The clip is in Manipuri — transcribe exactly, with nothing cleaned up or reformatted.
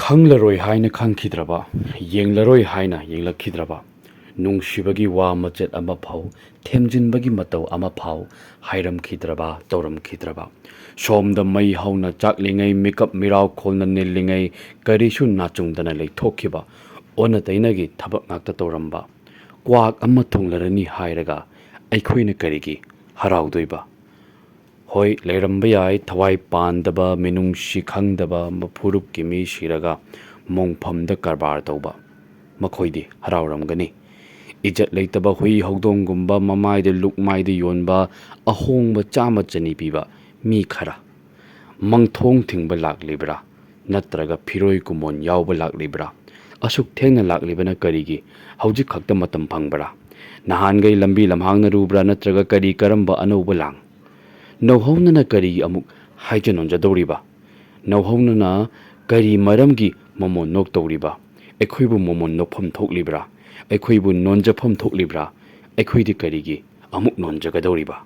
ꯈꯪꯂꯔꯣꯏ ꯍꯥꯏꯅ ꯈꯪꯈꯤꯗ꯭ꯔꯕ, ꯌꯦꯡꯂꯔꯣꯏ ꯍꯥꯏꯅ ꯌꯦꯡꯂꯛꯈꯤꯗ꯭ꯔꯕ, ꯅꯨꯡꯁꯤꯕꯒꯤ ꯋꯥ ꯃꯆꯦꯠ ꯑꯃꯐꯥꯎ, ꯊꯦꯝꯖꯤꯟꯕꯒꯤ ꯃꯇꯧ ꯑꯃꯐꯥꯎ ꯍꯥꯏꯔꯝꯈꯤꯗ꯭ꯔꯕ, ꯇꯧꯔꯝꯈꯤꯗ꯭ꯔꯕ, ꯁꯣꯝꯗ ꯃꯩ ꯍꯧꯅ ꯆꯥꯛꯂꯤꯉꯩ, ꯃꯤꯀꯞ ꯃꯤꯔꯥꯎ ꯈꯣꯜꯅ ꯅꯤꯜꯂꯤꯉꯩ, ꯀꯔꯤꯁꯨ ꯅꯥꯆꯨꯡꯗꯅ ꯂꯩꯊꯣꯛꯈꯤꯕ, ꯑꯣꯟꯅ ꯇꯩꯅꯒꯤ ꯊꯕꯛ ꯉꯥꯛꯇ ꯇꯧꯔꯝꯕ, ꯀ꯭ꯋꯥꯛ ꯑꯃ ꯊꯨꯡꯂꯔꯅꯤ ꯍꯥꯏꯔꯒ ꯑꯩꯈꯣꯏꯅ ꯀꯔꯤꯒꯤ ꯍꯔꯥꯎꯗꯣꯏꯕ? ꯍꯣꯏ, ꯂꯩꯔꯝꯕ ꯌꯥꯏ, ꯊꯋꯥꯏ ꯄꯥꯟꯗꯕ, ꯃꯤꯅꯨꯡꯁꯤ ꯈꯪꯗꯕ ꯐꯨꯔꯨꯞꯀꯤ ꯃꯤ ꯁꯤꯔꯒ ꯃꯣꯡꯐꯝꯗ ꯀꯔꯕꯥꯔ ꯇꯧꯕ, ꯃꯈꯣꯏꯗꯤ ꯍꯔꯥꯎꯔꯝꯒꯅꯤ꯫ ꯏꯖꯠ ꯂꯩꯇꯕ ꯍꯨꯏ ꯍꯧꯗꯣꯡꯒꯨꯝꯕ ꯃꯃꯥꯏꯗ ꯂꯨꯛꯃꯥꯏꯗ ꯌꯣꯟꯕ, ꯑꯍꯣꯡꯕ ꯆꯥꯝꯃ ꯆꯅꯤ ꯄꯤꯕ ꯃꯤ ꯈꯔ꯫ ꯃꯪꯊꯣꯡ ꯊꯤꯡꯕ ꯂꯥꯛꯂꯤꯕ꯭ꯔꯥ? ꯅꯠꯇ꯭ꯔꯒ ꯐꯤꯔꯣꯏ ꯀꯨꯝꯃꯣꯟ ꯌꯥꯎꯕ ꯂꯥꯛꯂꯤꯕ꯭ꯔꯥ? ꯑꯁꯨꯛ ꯊꯦꯡꯅ ꯂꯥꯛꯂꯤꯕꯅ ꯀꯔꯤꯒꯤ? ꯍꯧꯖꯤꯛ ꯈꯛꯇ ꯃꯇꯝ ꯐꯪꯕ꯭ꯔꯥ? ꯅꯍꯥꯟꯈꯩ ꯂꯝꯕꯤ ꯂꯝꯍꯥꯡꯅꯔꯨꯕ꯭ꯔꯥ? ꯅꯠꯇ꯭ꯔꯒ ꯀꯔꯤ ꯀꯔꯝꯕ ꯑꯅꯧꯕ ꯂꯥꯡ? ꯅꯧꯍꯧꯅꯅ ꯀꯔꯤꯒꯤ ꯑꯃꯨꯛ ꯍꯥꯏꯖ ꯅꯣꯟꯖꯗꯧꯔꯤꯕ? ꯅꯧꯍꯧꯅꯅ ꯀꯔꯤ ꯃꯔꯝꯒꯤ ꯃꯣꯃꯣꯟ ꯅꯣꯛꯇꯧꯔꯤꯕ? ꯑꯩꯈꯣꯏꯕꯨ ꯃꯣꯃꯣꯟ ꯅꯣꯛꯐꯝ ꯊꯣꯛꯂꯤꯕ꯭ꯔꯥ? ꯑꯩꯈꯣꯏꯕꯨ ꯅꯣꯟꯖꯐꯝ ꯊꯣꯛꯂꯤꯕ꯭ꯔꯥ? ꯑꯩꯈꯣꯏꯗꯤ ꯀꯔꯤꯒꯤ ꯑꯃꯨꯛ ꯅꯣꯟꯖꯒꯗꯧꯔꯤꯕ?